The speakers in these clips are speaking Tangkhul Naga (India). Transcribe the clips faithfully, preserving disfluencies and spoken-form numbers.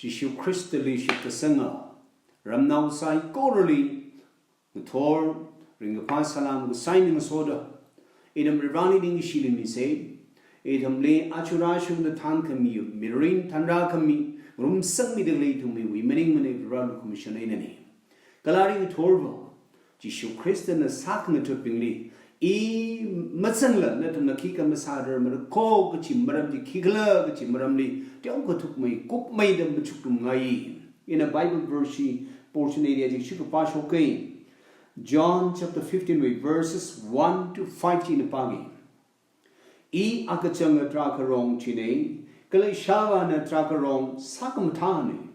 Jishu Khristali shitkasanga ramnao saikorali ngathor ringkaphā salam kasā eina ngasoda, ithum Varivarali ningshili misa. Ithumli aja rāshungda thānkhami, mirin thanrākhami, ngarumsangmida khalei ithumwui maningmana, Varivara lukhamashan einana. Kala aring ngathorva Jishu Khristana sākhangathabingli, i mazangla nathumna khikha masārarmara kho kachi maram chi khikhala kachi maramli teokha thukmei kupmeida machukngai. Ina Bible verse chi portion area chi shukapā shoka. John chapter fifteen wui verses one to five chi ina pāngai. I akachanga drakhārong china, kala ishāvāna drakhārong sākhamathāna.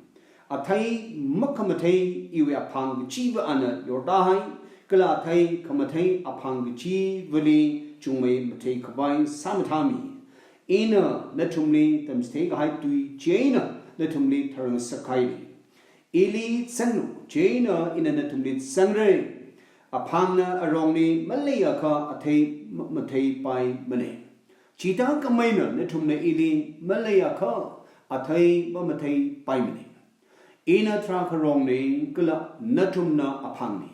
Athei makhamathei iwui aphang kachiva ana yortāhai, kala athei khamathei aphang kachivali chungmei matheikhavai sāmathāmi. Ina nathumli tamchithei kahai tui chieina nathumli tharngasak kahaili. Ili zanglu, chieina ina nathumli zangra. Aphangna arongli maleiakha athei ma-, matheipaimana. Chithākhameina nathumna ili maleiakha athei mamatheipaimana. Ina drakhārongna kala nathumna aphangna.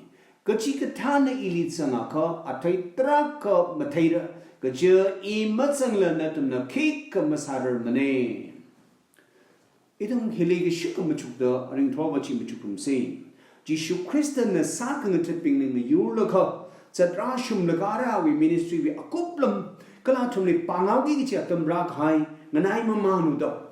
Kachikathāna ili zangakha athei tarākha matheira, kaja i mazangla nathumna khikha masārarmana. Ithum hili kashuk machukda aring ngathorva chi machukrumsa. Jishu Khristana sākhangathabingli ngayurlaga, zatra shumlaga ara awui ministry wui akuplam, kala athumli pāngaoki kachi atam rākahai nganai mamānluda,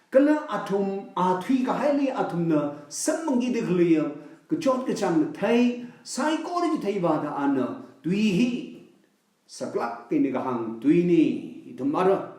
kala athum athui kahaili athumna samphangkida khaleiya kachot kachāng mathei saikora chi theivāda ana tui hi saklāk eina kahāng tuina. Ithum ara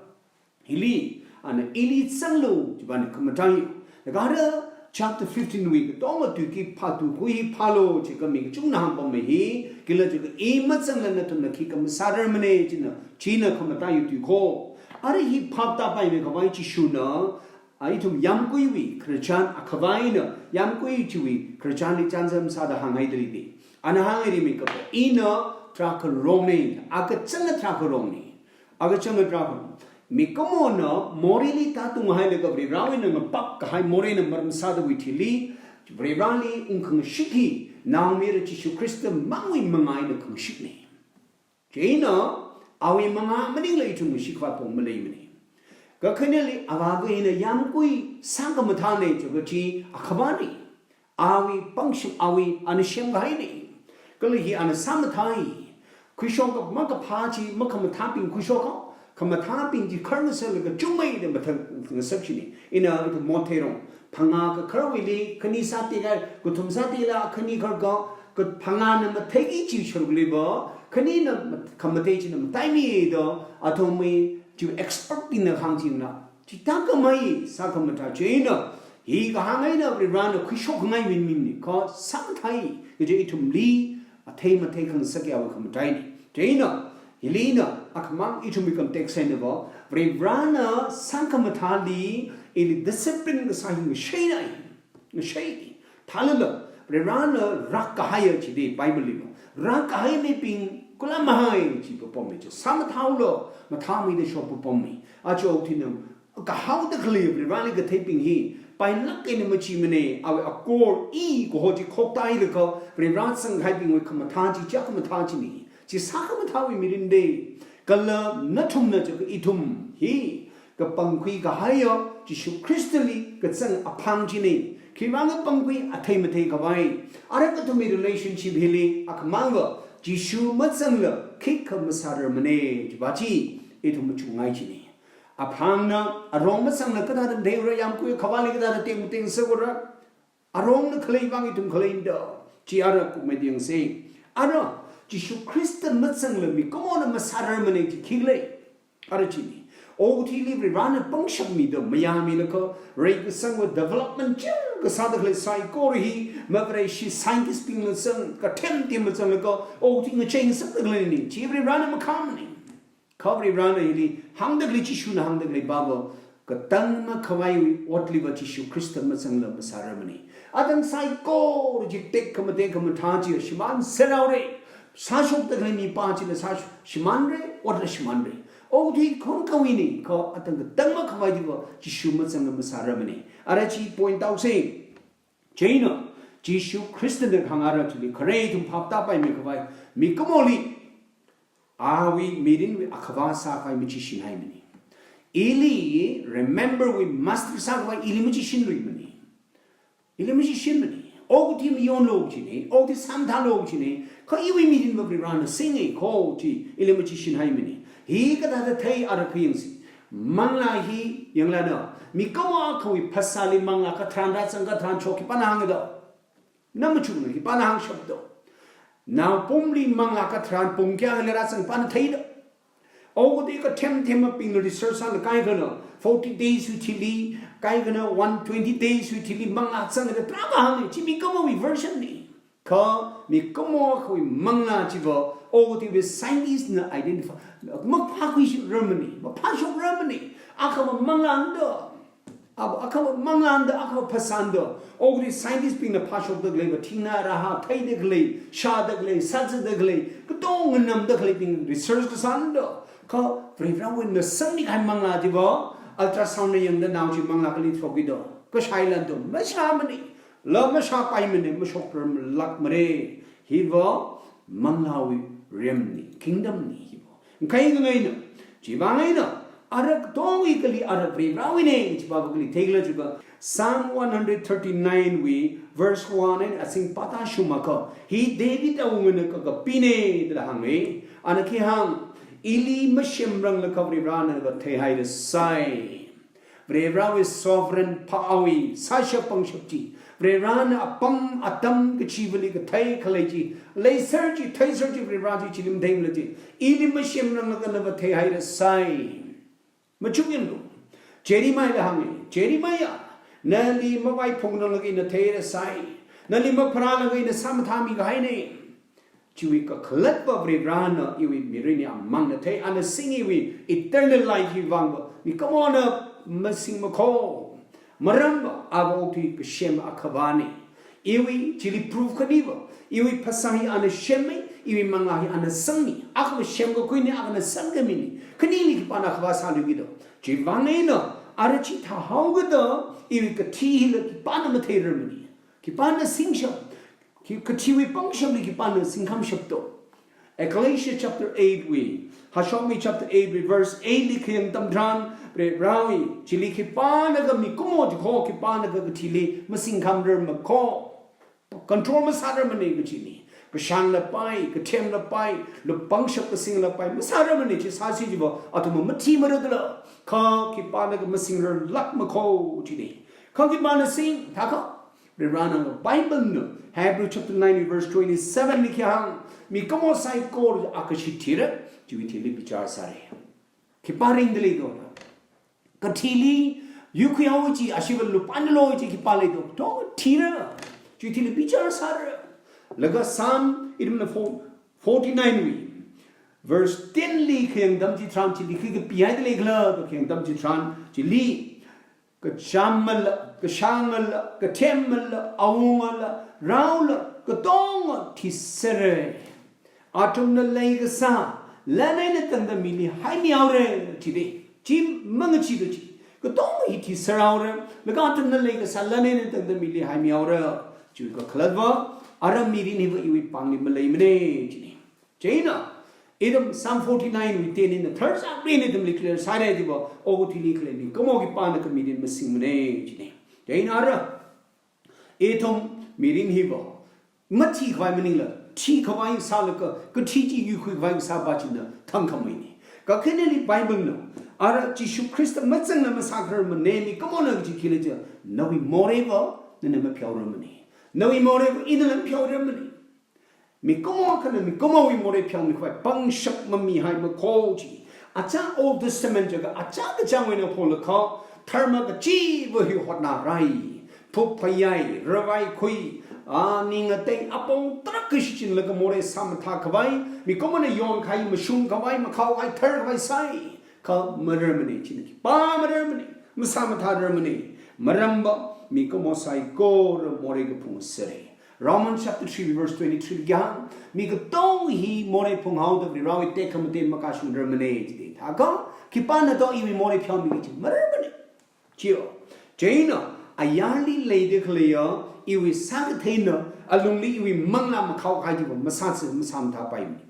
hili ana ili zanglu chiva ana khamathāya. Laga ara chapter fifteen wui katonga tui khipā tui khui phālu jiakha mi kachungana hāngpamma hi, khila jiakha i mazangla nathumna khikha masārarmana china, china khamathāya tui kho. Ara hi phap tāpaimei khavai Jishuna, a, ithum yāmguiwui khararchan akhavai eina yāmgui chiwui khararchanli chānjam sāda hānghaida leida. Ana hānghaida mi kapa, ina drakhārongna, akachanga drakhārongna. Akachanga drakhārong. Mikumona moreili tātunghailaga Varivarawui eina ngapak kahai more eina maram sādawui thili, Varivarali ungkhangashik hi, naomayara Jishu Khrista mangwui mangā eina khangashikna. Chieina, awui mangā maningla ithum ngashik khavai apong maleimana. Kakhaneli avāva eina yāmgui sākhamathāna jiakha chi akhavāna. Awui pangshap, awui ana semkahaina. Kala hi ana sāmathāi. Khuishok makaphā chi, makhamathābing khuishok, khamathābing chi kharngasaklaga chungmeida mathāngasak china. Ina ithum motheirong. Phangā kakharwuili, khani sātekahai, kathum sātekahai, khani kharka, ka phangāna matheiki chi sharuliva, khanina mat-, khamathei china mataimida, athumwui chi expertbingna hāngchingna. Chithākhamei sākhamathā chieina, hi kahāng eina Varivarana khuishokngai minmini, kha sāmathāi, kaja ithumli athei matheikhangasak awui khamathāina. Chieina, hili ina, akhamang ithumwui context einava, Varivarana sākhamathāli, ili discipline kasā hi ngasheina. Ngashei. Thālala, Varivarana rākahaiya chida Bible liva. Rākahai mibing khuilammahai chi papammi chi. Sāmathālu, mathāmeida shok papammi. Aja okathuina, kahaoda khalei Varivarali katheibing hi, pailāk eina machimana, awui akor i kaho chi khoktāhailaga, Varivara zanghaibingwui khamathā chi, chi khamathā china. Chi sākhamathāwui mirinna. Kala nathumna jiakha ithum hi, kapangkhui kahaiya, Jishu Khristali kazang aphang china. Khivang kapangkhui athei matheikhavai. Ara kathumwui relationship hili, akhamangva, Jishu mazangla, khikha masārarmana, chiva chi, ithum machukngai china. Aphangna, arong mazangla kathāda matheira, yāmgui akhavāli kathāda teng mateng sākora. Arongna khalei vang ithum khaleina da. Chi ara kukmei yangsa. Ara, Jishu Khrista mazangla mikumona masārarmana chi khikhala. Ara china. Okathuili Varivarana pangshap mida mayāmilaga, reikasangva development chungkha sāda khalei saikora hi, mavareshi scientistbingla zang, kathem themla zanglaga, okathui ngacheingasakda khaleina. Chi Varivarana makhāmana. Kha Varivarana hili hāngda khalei Jishuna hāngda khalei Bible, katang makhavaiwui otliva Jishu Khrista mazangla masārarmana. Atam saikora chi tekhamatei khamathā chi shimānserhaora. Sāshokda khalei mipā chila sāsh-, shimānra, otla shimānra. Okathui khongkawina, kha atam katang makhavai chiva Jishu mazangla masārarmana. Ara chi point out sing. Chieina, Jishu Khristana kahāng ara chili, khare ithum phap tāpaimei khavai, mikumoli, awui mirinwui akhava sākhavai machishinhaimana. Ili, remember wui master sākhavai, ili machishinluimana. Ili machishinmana. Okathui mayonlu kajina, okathui sāmathālu kajina, kha iwui mirinva Varivarana singa kho chi, ili machishinhaimana. Hi kathāda thei ara khayangsi. Manglā hi yanglana, mikumo akhawui phasāli manglā katharan rāzang katharan chok khipāna hāngda. Namachukna khipāna hāngshapda. Naopamli manglā katharan pung kayākhala rāzang khipāna theida. Okathui kathem thembingna research sālaga kaikhana forty days wui thili, kaikhana one twenty days wui thili manglā zangda tarākha hānga, chi mikumowui version na. Kha mikumo akhawui manglā chiva, okathuiwui scientist na identify, maphākhuirarmana, maphāshokrarmana, akhava manglāna da, ab-, akhava manglāna da, akhava phasāna da, okathui scientist bingna phāshokda khaleiva, thingna rāhā, theida khalei, shāda khalei, sāzatda khalei, katonga nganamda khaleibing research kasāna da, kha Varivarawui eina sangmi kahai manglā chiva, ultrasound na yangda nao chi manglā kali thokida, kashailan da, mashāmana, la mashāpaimana, mashokrarlākmara. Hiva manglāwui realm na, kingdom na hiva. Kha hi khangaina, chiwui vang eina, ara katonga kali ara Varivarawuina, chiva kali theikhala chiakha, Psalm one hundred thirty-nine wui verse one eina azing pātāshungakha, hi David awungana kakapina da hānga. Ana khi hāng, ili masemranglakha Varivarana va theihairasai. Varivarawui sovereign power wui sāshap pangshap chi, Varivarana apam atam kachivali kathei khalei chi, leiser chi, theiser chi, Varivara chi chili matheimala chi, ili masemranglakha nava theihairasai. Machukyanglu. Jeremiahla hānga, Jeremiah, nali mavaiphungranglakha ina theirasai, nali mapharālakha ina sāmathāmi kahaina. Chiwui kakhalatva Varivarana iwui mirinli amangna thei, ana singa iwui eternal life hiwui vangva, mikumona masingmakho. Maramva, ava okathui kasem akhavana. Iwui chili proof khaniva, iwui phasā hi ana semmi, iwui manglā hi ana sangmi, akhava semkakhuina, akhana sangkhamina. Khanili khipāna akhava sāluikida. Chiwui vang eina, ara chithāhaokida, iwui kathi hila khipāna matheirarmana. Khipāna singshap, khi-, kathiwui pangshapli khipāna singkhamshapda. Ecclesia chapter eight wui, Hāshokmi chapter eight wui verse eight li khayang atam tharan, Varivarawui, chili khipānakha mikumo chikho, khipānakha kathili masingkhamrarmakho. Control masārarmana kachina. Kashānglapai, kathemlapai, lupangshap kasinglapai masārarmana, chi sāsi chiva, athumva mathimarada kha, khipānakha masingrarlākmakho china. Kha khipāna sing, thākha, Varivarana Bible na, Hebrew chapter nine verse twenty-seven li khi hāng, mikumo saikora akashit thira, chiwui thili bichar sāra. Khipā ringda leido. Kathili, yuikhuihao chi, ashiva lupānlo chi khipā leido. To thira, chiwui thili bichar sāra. Laga Psalm, ithumna fo-, forty-nine wui, verse ten li khayang atam chitharan chili khi kapihaida leikhala, khayang atam chitharan chili, kachamala, kashāngala, kathemala, awungala, raola, katonga thisera. Athumna leikasā lan eina tangda mili haimihaora, chida. Chi mangachida chi. Katonga hi thiserhaora, laga athumna leikasā lan eina tangda mili haimihaora. Chiwui kakhalatva, ara mirin hiva iwui pāngli maleimana, china. Chieina, ithum Psalm forty-nine wui ten eina tharsak rin ithumli clear sāra chiva, okathuili khalei mikumo khipānakha mirin masingmana, china. Chieina ara, ithum mirin hiva, mathikhavai maningla, thikhavai sālaga, kathi chi yuikhuikhavai sāpa china thangkhameina. Kakhaneli Bible na, ara Jishu Khrista mazangla masākhararmana, mikumona kaji khila chiakha, nawui moreiva, nana mapheorarmana. Nawui moreiva, inala mapheorarmana. Mikumo akhana mikumowui morei pheomikhavai pangshap mamihaimakho chi. Achā Old Testament chiakha achā kachāngwui eina pholakha, dharma kachiva hi hotnarai. Phup phayai, ravaikhui, a, ning ngatei, apong tarākha shichinlaga morei sāmathākhavai, mikumona yonkahai, mashungkhavai, makhaokahai, tharkhavai sāi. Kha mararmana, china khipā mararmana, masāmathārarmana. Maramva, mikumo saikora morei kaphung sāra. Romans chapter three verse twenty-three li hāng, mi katonga hi morei phunghaoda Varivarawui tekhamatei makashungrarmana, chida. Thākha, khipāna to iwui morei pheomi kaji mararmana. Chiyo. Chieina, ayarli leida khaleiya, iwui sākatheina, alungli iwui manglā makhao kahai chiva masātsi masāmathāpaimana.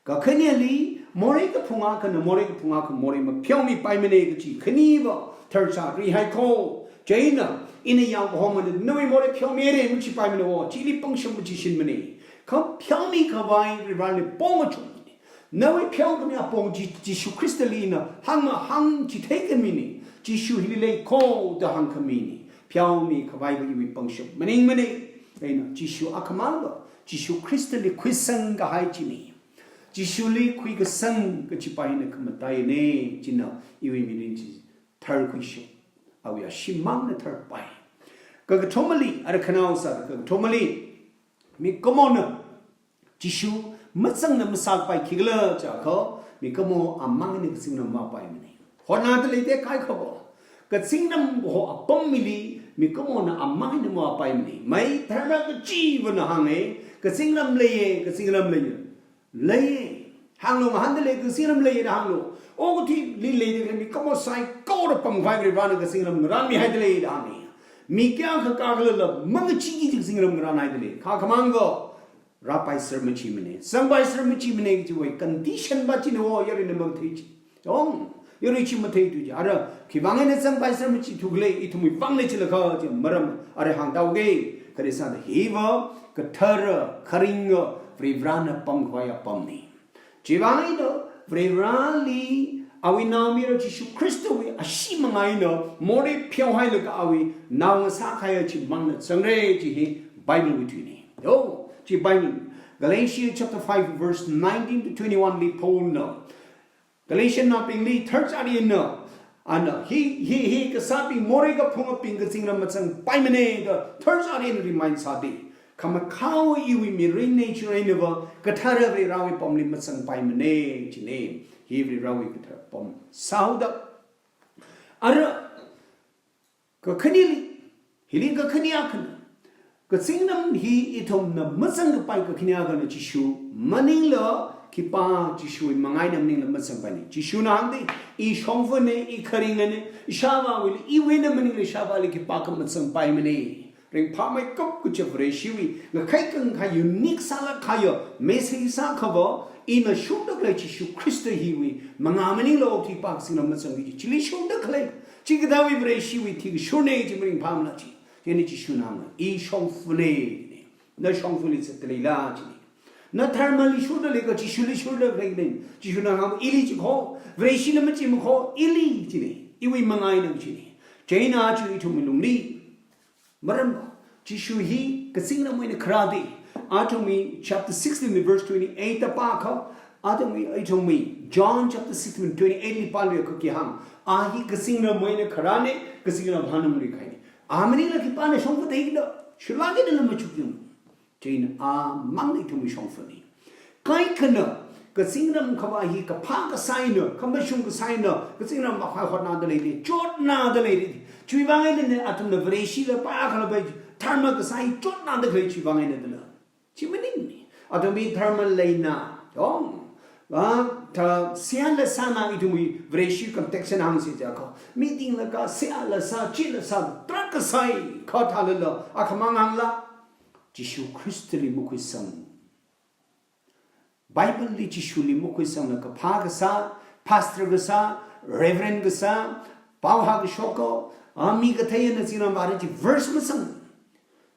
Kakhaneli, morei kaphung akhana, morei kaphung akha, morei mapheomipaimana kachi khaniva, tharchāri haiko. Chieina, ina yangkahomana, nawui morei pheomihaira machipaimanawo, chili pangshap machishinmana. Kha pheomi khavai, Varivarali pong machungmana. Nawui pheokhami apong chi, Jishu Khristali ina hāngmahāng chithei khamina. Jishu hili leiko da hāngkhamina. Pheomi khavaiva iwui pangshap maningmana. Eina Jishu akhamangva, Jishu Khristali khuisang kahai china. Jishuli khuikasang kachipa hina khamataiyana, china iwui mirin chi tharkhuishok. Awui ashee mangna tharpai. Kakathumali, ara khanaosa, kakathumali, mikumona Jishu mazangna masāpai khikhala jiakha, mikumo amang eina kazingram vāpaimana. Hotnada leida kaikhava, kazingram kaho apam hili, mikumona amang eina mavāpaimana. Mai dharma kachivana hānga, kazingram leiya, kazingram leiya. Leiya. Hānglu, ngahānda lei, kazingram leiya da hānglu. Okathuili leida khalei mikumo saikora pamkhavai Varivarana kazingram ngarānmihaida lei da hānga. Mi kayākha kakhalala mangachiki kazingram ngarānhaida lei. Kha khamangva, rāpaiser machimana, zangpaiser machimana kajiwui condition pa chinawo, yaruina mathei chi. Yong, yarui chi matheithu chi. Ara, khiwuivang eina zangpaiser machithu khala, ithumwui vangna chilakha chi maram, ara hāngthuga, kha sāda hiva, kathara, kharinga, Varivarana pamkhavai apamna. Chiwuivang eina, Varivarali, awui naomayara Jishu Khristawui ashee manga eina, morei pheohailaga awui nao ngasā kahaiya chimangna zangra chi hi Bible wui tuina. Yo, chi Bible. Galatians chapter five verse nineteen to twenty-one li Paulna, Galatian naobingli tharchāri eina, ana, hi, hi, hi, kasābing morei kaphungabing kazingram mazangpaimana da tharchāri eina remind sāda. Khamakhao iwui mirin nature einava, kathara Varivarawui pamli mazangpaimana, china. Hi Varivarawui kathara pam sāhaoda. Ara, kakhaneli, hili kakhane akhana. Kazingram hi ithumna mazangkapai kakhane akhana Jishu maningla khipā Jishuwui manga eina maningla mazangpaina. Jishuna hāngda, I shongfana, I kharingana, ishāvāwuili iwui eina maningla ishāvāli khipākha mazangpaimana. Ringphāmeikap kachi Vareshiwui ngakhai kangkhai unique sālāk kahaiya message sākhava, ina shurda khalei Jishu Khrista hiwui manga maningla okthui pā kazingram mazangki chi, chili shurda khalei. Chikathāwui Vareshiwui thikashurna chi maringphāmala chi. Chieina Jishuna hānga, I shongfana, na shongfali zatda leila china. Na dharmali shurda leikha Jishuli shurda khalei na. Jishuna hānga, ili chi kho, Vareshila machi makho, ili china. Iwui manga eina china. Chieina aja ithumwui lungli, maram, Jishu hi kazingramwui eina kharāda. Athumwui chapter sixteen verse twenty-eight ta pākha, athumwui, athumwui John chapter sixteen twenty-eight li pāluiakha khi hāng. A hi kazingramwui eina kharāna, kazingram hanungli kahaina. A maningla khipāna shongfa theikhala, shulaki nala machuk yung. Chieina amangna ithumwui shongfana. Kaikhana, kazingram khavā hi kaphā kasā eina, khamashung kasā eina, kazingram vākhavai hotnada leili, chotnada leili. Chiwuivang eina athumna Vareshila pā khala pai, dharma kasā hi chotnada khalei chiwuivang eina dala. Chi maningmana. Athumwui dharma leina, yong. Va, ta, seihāla sāna ithumwui Vareshi context eina hāngsi jiakha. Meeting la ka, seihāla sā, chila sā, tarākha sāi, kha thālala, akhamang hāngla. Jishu Khristali makhuisang. Bible li Jishuli makhuisangla kaphā kasā, pastor kasā, reverend kasā, paohā kashokko, a mi kathei eina zingram vāra chi verse masang.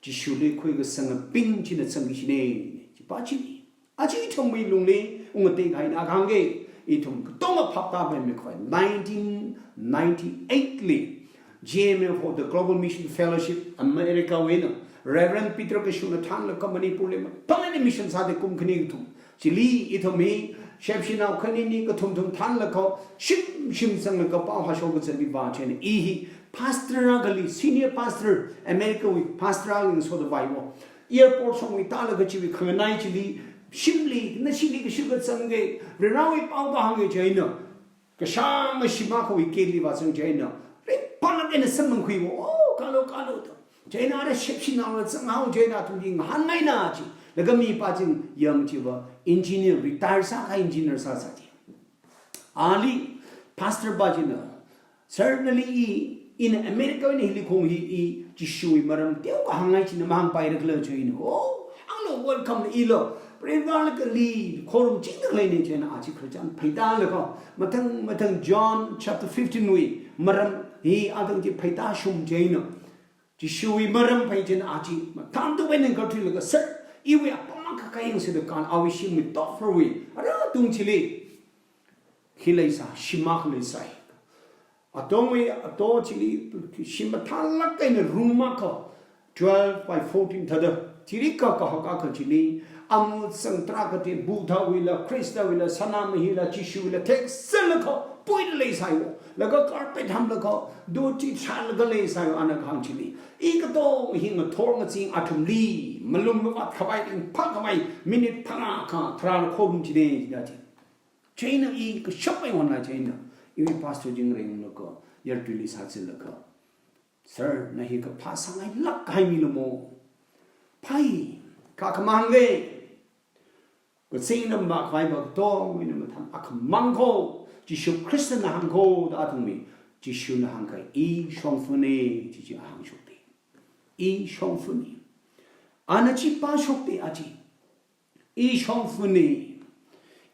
Jishuli khuikasangabing china zangki kachina, chipa china. Aja ithumwui lungli, ungatei kahaina kahāngki, ithum katonga phaptāpaimei khavai. Nineteen ninety-eight li, G M F O, the Global Mission Fellowship, America wui eina, Reverend Peter Kashungna thānlaga Manipur li mathālāk eina mission sāda kum khani kathum. Chili ithum hi, shepshinao khanini kathum thum thānlaga, shim shim zanglaga paohā shokazatli vā chieina. I hi, pastor akhali, senior pastor, America wui pastor akhali ngasoda vāiwo. Airport shongwui tālaga chiwui khanganai chili, shimli, nashili kashuk kazang kha, Varivarawui pao kahāng kha chieina. Kashāng shim akhawui gate li vāzang chieina, ringphālāk eina samphangkhuiwo, oh, kālu, kālu da. Chieina ara shepshinaona zanghao chieina athumli ngahānngaina chi. Laga mipā china yang chiva engineer, retire sākahai engineer sāsā chi. Ali, pastor pa china, certainly I Ina America wui eina hili khong hi i Jishuwui maram teokha hāngngai china mahāngpaira khala china. Oh, hānglu, welcome la ilo. Preval kali, khorum chingda khaleina china achi Christian pheida lakha. Mathang, mathang John chapter fifteen wui maram hi athang chi pheida shum china. Jishuwui maram phei china achi. Mathang tu wenen kar thui lakha, sir, iwui apam akha kayang sida kan awui shimwui tofra wui. Ara tung chili. Khi leisā, shim akha leisai. Atongwui, ato chili, shim mathālāk eina room akha, twelve by fourteen thāda, chili ka kahak akha chili, amut sang tarākha te, Buddhawuila, Khristawuila, Sanamahila, Jishuwuila, theksa lakha, puida leisaiwo. Laga carpet hamlakha, dot chi shālaga leisaiwo, ana kahāng chili. I katong hi ngathor ngazin athumli, malung mavāt khavai, ringphā khavai, minute phangā akha, tharā khorum chili, chida chi. China i kashap mai wana china. Iwui pastor jing ringlaga, yartuili sāzālaga. Sir, na hi kaphā sāngailāk kahai mi lo mo. Phai, kakhamang le. Kazingna makhavai ba katongwui eina mathang akhamang kho. Jishu Khristana hāng kho da athumwui. Jishuna hāngkahai i shongfana, chi chi ahāng shokta. I shongfana. Ana chi pāshokta achi. I shongfana.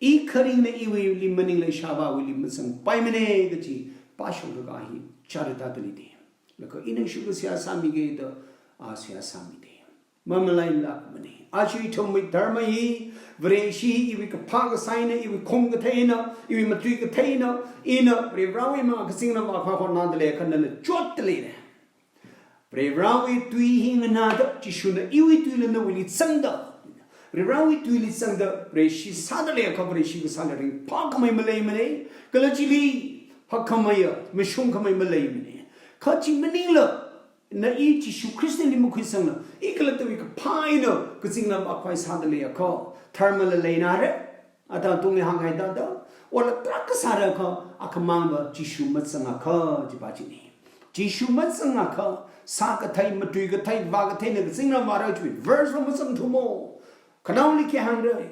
I kharingna iwuili maningla ishāvāwuili mazangpaimana kachi pāshokta kahi charita dalite. Laga ina shuka seihā sāmige da, a seihā sāmite. Mamalailākmana. Aja ithumwui dharma hi, Vareshi iwui kaphā kasāna, iwui khum katheina, iwui matui katheina, ina Varivarawui mangā kazingna vākhavai hotnada leiakha nana chotda leira. Varivarawui tui hi nganāda, Jishuna iwui tuila nawuili zangda. Varivarawui tuili zangda, Vareshi sāda leiakha Vareshi kasāla ringphākhamei maleimana, kala chili hakkhameiya, mashungkhamei maleimana. Kha chi maningla, na i Jishu Khristali makhuisangla, i khalattawui kaphā eina, kazingna vākhavai sāda leiakha, dharmala leinara, Ata tungli hāngkahai thāda, ot tarākha sālaga, akhamang va Jishu mazangakha, jiva china. Jishu mazangakha, sākathei, matui kathei, vā katheina kazingna vāra chiwui verse va mazangthumo. Khanaoli khi hāngra.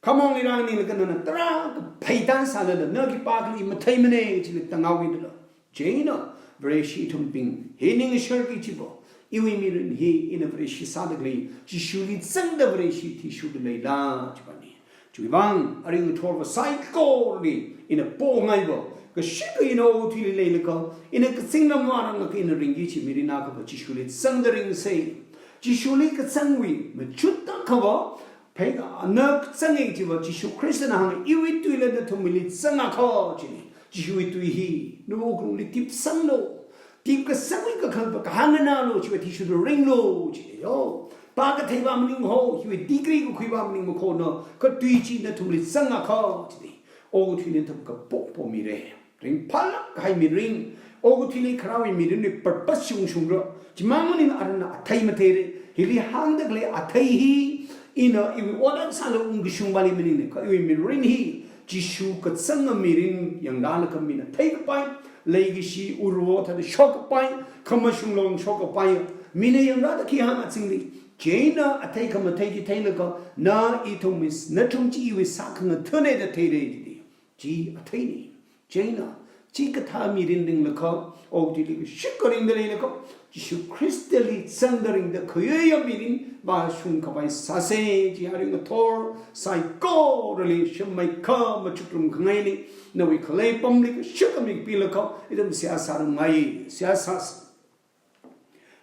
Khamongli rāninglaga nana tarākha pheida sālala, na khipākhali matheimana, chili tangawidala. Chieina, Vareshi ithumbing, hi ningshar ki chiva, iwui mirin hi ina Vareshi sāda khalei, Jishuli zangda Vareshi athishurda leila, chivana. Chiwuivang, aring ngathor va saikorali, ina pongaiva, kashika ina okathuili leilakha, ina kazingna vāranglaga ina ringki kachi mirin akhava Jishuli zangda ringsa. Jishuli kazangwui, machut akhava, phei ka, na kazanga chiva Jishu Khristana hānga, iwui tuila nathumwuili zangakha, china. Jishuwui tui hi, nawui wuklungli tipsanglu. Tipkasangwui kakhalatva kahāng nganālu, chiva athishurda ringlu, china yo. Pā kathei va maningho, hiwui degree kakhui va maningmakho na, katui chi nathumli zangakha, china. Okathuili nathum kapok pokmira. Ringphālāk kahai mirin, okathuili kharāwui mirinwui purpose shungshungra. Chimang maningla arana athei matheira. Hili hāngda khalei athei hi, ina iwui ot akha sālaga ungkashung vāli maningna, kha iwui mirin hi, Jishu kazanga mirin yanglālaga mina theikapai, leikashi uro thāda shokkapai, khamashung long shokkapai, mina yanglāda khi hānga zingli, chieina athei khamathei chi theilaga, na ithum mis, nathum chi iwui sākhangathana da theira. Chi atheina, chieina, chikathā mirin ringlakha, okathuili kashika ringda leilakha, Jishu Khristali zangda ringda khayuiya mirin vāshungkhavai sāsa, chi aring ngathor saikorali shimmeikha machukrum khangaili, nawui khalei apamli kashika mikpilakha, ithum seihā sārumngai, seihā sāsa.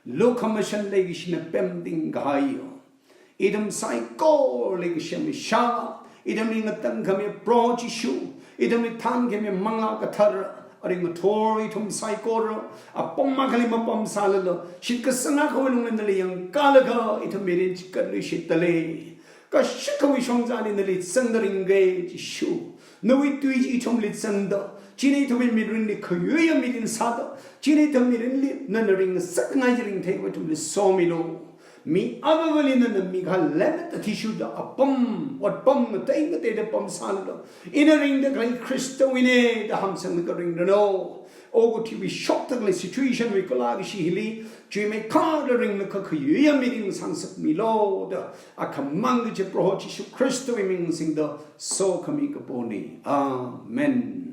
Lukhamashan leikashina pemting kahaiya. Ithum saikora leikashami shā. Ithumli ngatangkhami Proho Jishu. Ithumli thānkhami Manglā Kathara. Aring ngathor ithum saikora. Apam akhali mapam sālala. Shitkasang akhawui lungli nali yangkālaga. Ithum mirin chikatluishitda lei. Kashikhawui shongzali nali zangda ringa Jishu. Nawui tui chi ithumli zangda. China ithumwui mirinli khayuiya mirin sāda. China ithum mirinli nana ringngasakngai chi ringtheikhavai ithumli somilu. Mi avāvali nana mikha lemmet athishurda apam, otpam, ngatei ngateida pam sālala. Ina ringda khalei Khristawuina da hamsanglaga ringranu. Okathuiwui shokda khalei situationwui kalākashi hili, chuimeikharda ringlaga khayuiya mirin sāngasakmilu da, akhamang kachi Proho Jishu Khristawui ming singda sokhami kapona. Amen.